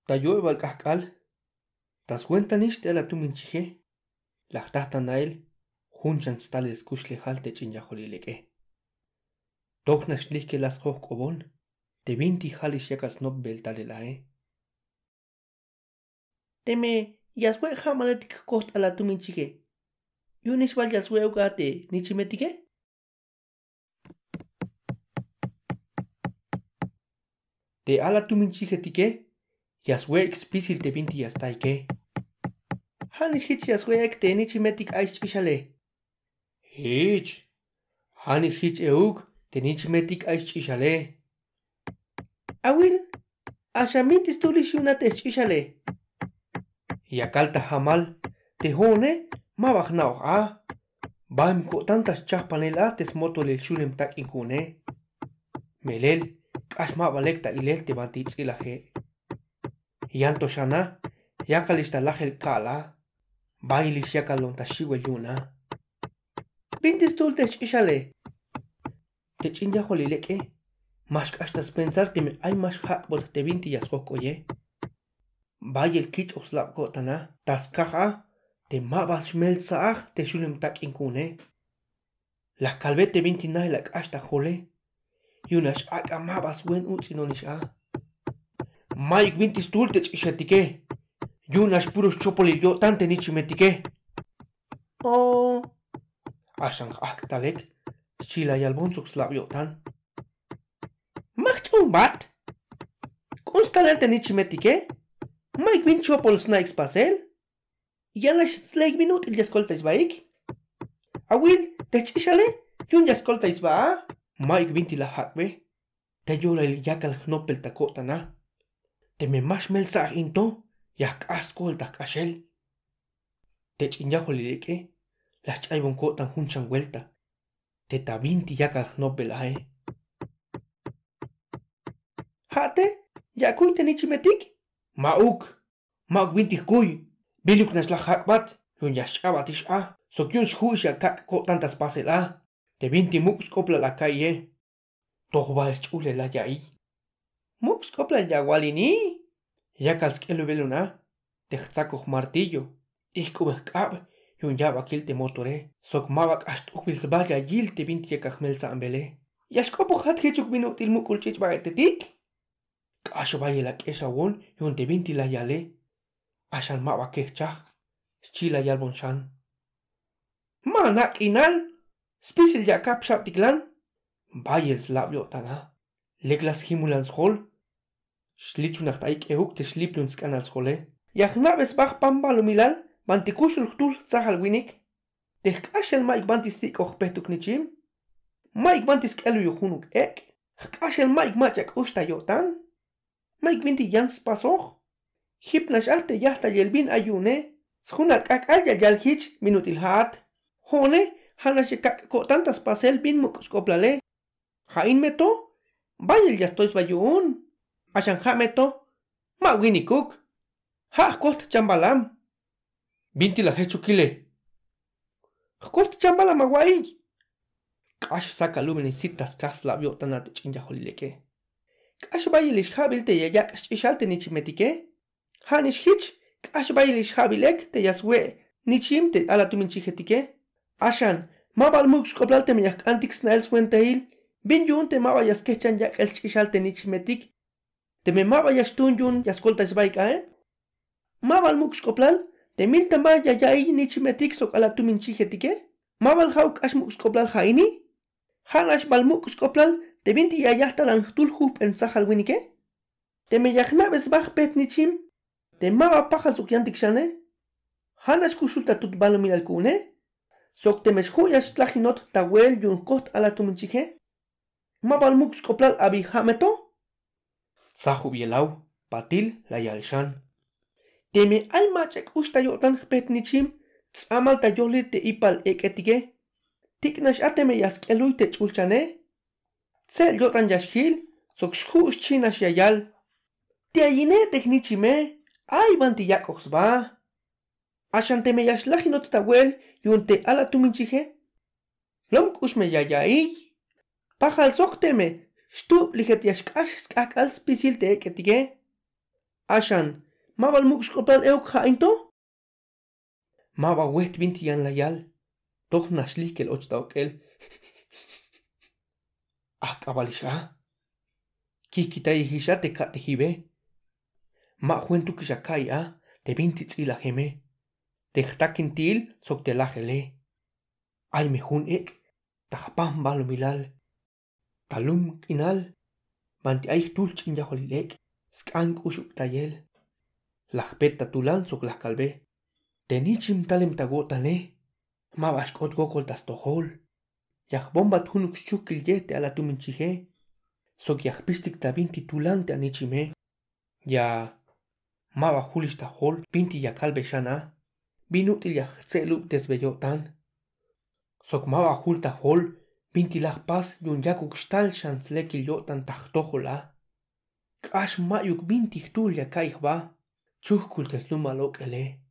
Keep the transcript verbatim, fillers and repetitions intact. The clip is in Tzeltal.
Ta yo'ebal k'ajk'al, ta swentanix te ala tumin chije, la jta ta nael jun xan stalel skuxlejal te ch'in yajwalil ek'e. Toj nax lij ke la sjojk'obon te binti jalix yakal snopbel talel ae. Teme ya swe' ja'maletik jkojt ala tumin chije, yu'unix bal ya swe'uk a te nichimetike. Te ala tumin chijetike ya swe'ik spisil te binti ya staike. Ja'nix jich ya swe'ik te nichimetik ay sch'ixale. Jich, ja'nix jich euk te nichimetik ay sch'ixale. Awil, axa minti' stuulix yu'un a te sch'ixale. Ya kal ta jamal te jo'one ma ba jna'oj a. Baem ko'tan ta schajpanel a te smotolil xulem tak'in ku'une. Melel k'ax ma ba lek ta ilel te banti ts'ilaje. Yan to xan a, yakalix ta lajel ka'al a. Bayelix yakalon ta xiwel yu'un a. Binti stuul te sch'ixale. Te ch'in yajwalil ek'e, ma xk'ax ta spensar teme ay ma xjak'bot te binti ya sjojk'oye. Bayel kich'oj slab ko'tan a ta skaj a te ma ba xmeltsa'aj te xulem tak'in ku'une. La kalbe te binti nail a k'ax ta jole. Yu'un nax ak'a ma ba swen uts'inonix a. Mayuk binti stuul te ch'ixetike. Yu'un nax puro xchopolil yo'tan te nichimetike. O, axan j-ajk' ta lek, xchi la yalbon sok slab yo'tan. Ma jch'uunbat. K'un stalel te nichimetike. Mayuk bin chopol sna'ik spasel. Ya nax sleyik bin ut'il ya skoltay sbaik. Awil, te sch'ixale yu'un ya skoltay sba a. Mayuk binti la jak'be. Te yorail yakal jnopbel ta ko'tan a. Teme ma xmeltsa'aj in to, ya jk'ax sk'ool ta jk'axel. Te ch'in yajwalil ek'e, la sch'aybon ko'tan jun xan welta te ta binti yakal jnopbel ae. Ja' te, ya akuy te nichimetik? Ma'uk. Ma'uk binti jkuy. Biluk nax la jak'bat, yu'un ya xch'abatix a sok yu'un xju'ix ya kak' ko'tan ta spasel a. Te binti muk' sk'oplal aka'iye. Toj bal sch'ulel la ya'iy. Muk' sk'oplal ya awal ini. Yakal sk'elubel yu'un a te jtsakoj martillo. Ijk'ubej jk'ab yu'un ya'bakil te motore sok ma ba k'ax t'ujbil sba ya yil te binti yakal jmeltsa'anbele. Ya xk'opojat jichuk bin ut'il muk'ul ch'ich' baetetik. K'ax bayel ak'exawon yu'un te binti la yale. Axan ma ba kejchaj, xchi la yalbon xan. Ma ana' k'inal, spisil ya akap xabtiklan. Bayel slab yo'tan a. Lek la sjimulan sjol. Xlichunaj ta ayik' euk te xliplun sk'anal sjole. Ya jna'be sba jpam balumilal banti kuxul jtul jtsajal winik. Te jk'axel mayuk banti sik'oj jpejtuk nichim. Mayuk banti sk'eluyoj junuk ek'. Jk'axel mayuk mach'a k'ux ta yo'tan. Mayuk binti yan spasoj. Jip nax a te yajtayel bin ay yu'une. Sjunal k'ajk'al ya yal jich bin ut'il ja'at. Jo'one, ja' nax ya kak' ko'tan ta spasel bin muk' sk'oplale. Ja' in me to, bayel ya stoy sba yu'un. Axan ja' me to, ma winikuk. Ja' jkojt chambalam. Binti la jechukile. Jkojt chambalam awa'iy. K'ax sakalubelin sit ta skaj slab yo'tan a te ch'in yajwalil ek'e. K'ax bayelix ja'bil te ya yak' sch'ixal te nichimetike. Ja'nix jich, k'ax bayelix ja'bil ek te ya swe' nichim te ala tumin chijetike. Axan, ma bal muk' sk'oplal teme ya jk'antik sna'el swentail bin yu'un te ma ba ya skejchan yak'el sch'ixal te nichimetik. Teme ma ba ya xtuun yu'un ya skoltay sbaik ae. Ma bal muk' sk'oplal te miltem ba ya ya'iy nichimetik sok ala tumin chijetike. Ma bal ja'uk k'ax muk' sk'oplal ja' ini. Ja' nax bal muk' sk'oplal te binti ya yajtalan jtul jujp'en tsajal winike. Teme ya jna'be sba jpejt nichim te ma ba pajal sok yantik xane. Ja' nax kuxul ta tut balumilal ku'une. Sok teme xju' ya xtlajinot ta we'el yu'un jkojt ala tumin chije. Ma bal muk' sk'oplal abi ja' me to. Tsajub yelaw, patil la yal xan. Teme ay mach'a k'ux ta yo'tan jpejt nichim ts'amal ta yolil te ipal ek'etike. Tik'nax a teme ya sk'eluy te ch'ulchane. Tse'el yo'tan ya xjil sok xju' xchi nax ya yal. Te ayine te jnichime ay banti yak'oj sba. Axan teme ya xlajinot ta we'el yu'un te ala tumin chije. Lom k'ux me ya ya'iy. Pajal sok teme xtu'blijet ya xk'ax sk'ajk'al spisil te ek'etike. Axan, ma bal muk' xk'oplan euk ja' into? Ma ba wejt binti yan la yal. Toj nax lihkel och ta ok'el. Ajk'abalix a. Kihkitayejix a te ka'tejibe. Ma jwentukix aka'iy a te binti ts'ilajeme, te jtakintil sok te lajele. Ay me jun ek' ta jpam balumilal, ta lum k'inal, banti ay jtul ch'in yajwalil ek' sk'an k'ux uk'tayel. La jpet ta tulan sok la jkalbe: Te nichim talem ta wo'tane, ma ba xk'ot wokol ta stojol. Ya jbombat junuk xchukil ye te ala tumin chije, sok ya jpixtik ta binti tulan te anichime. Ya ma ba julix ta jol binti ya kalbe xan a, bin ut'il ya jtse'lubtesbe yo'tan. Sok ma ba jul ta jol binti la jpas yu'un yakuk xtal xan slekil yo'tan ta jtojol a. K'ax mayuk binti jtul ya ka'iy jba, chujkul te slumal ok'ele.